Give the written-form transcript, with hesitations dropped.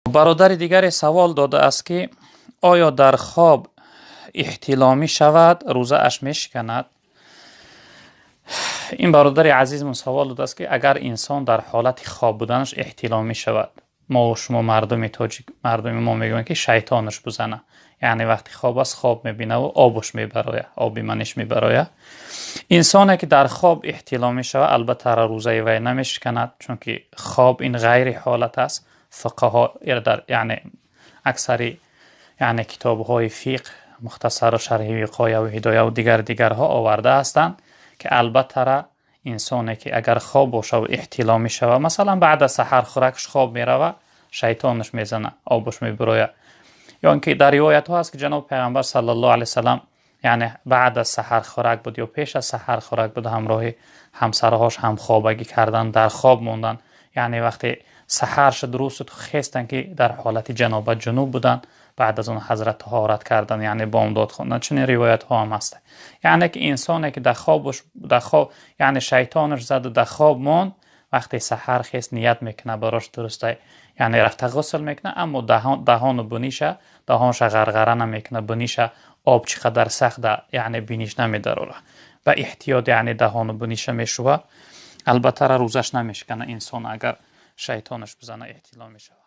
Бародари дигаре савол додааст, ки оё дар хоб эҳтиломӣ шавад, рӯзааш мешиканад? Ин бародари азизмон савол додааст, ки агар инсон дар ҳолати хоб буданаш эҳтиломӣ шавад, мо шумо мардуми тоҷик, мардуми мо мегӯянд, ки шайтонаш бузана, яъне вақти хоб аст, хоб мебинаву обуш мебароя, оби маниш мебароя. Инсоне ки дар хоб эҳтилом мешавад, албатта рӯзаи вай намешиканад, чунки хоб ин ғайри ҳолат аст. Фуқаҳо дар, яъне аксари, яъне китобҳои фиқҳ, Мухтасару Шарҳи Виқояву Ҳидояву дигар дигарҳо оварда ҳастанд, ки албатта инсоне ки агар хоб бошаву эҳтилом мешавад, масалан, баъд аз саҳархӯракш хоб мерава, шайтонаш мезана, обуш мебирояд. Ё ин ки дар ривоятҳо ҳаст, ки ҷаноби пайғамбар саллаллоҳу алайҳи васаллам, яъне баъд аз саҳархӯрак буд ё пеш аз саҳархӯрак буд, ҳамроҳи ҳамсарҳош ҳамхобагӣ кардан, дар хоб мондан. Яъне вақте саҳар шуд, рӯз шуд, хестанд, ки дар ҳолати ҷанобат, ҷунуб буданд. Баъд аз он ҳазрат таҳорат кардан, яъне бомдод хондан. Чунин ривоятҳо ҳам ҳаст. Яъне ки инсоне ки дар хобуш, дар хоб, яъне шайтонаш заду дар хоб монд, вақте саҳар хест, ният мекунад, барош дурустай, яъне рафта ғусл мекунад, аммо даҳону буниша, даҳонша ғарғара намекунад, буниша об чӣ қадар сахт, яъне биниш намедарора, ба эҳтиёт, яъне даҳону буниша мешува. Албатта рӯзаш намешикана, инсон агар шайтонаш бизана, эҳтилом мешавад.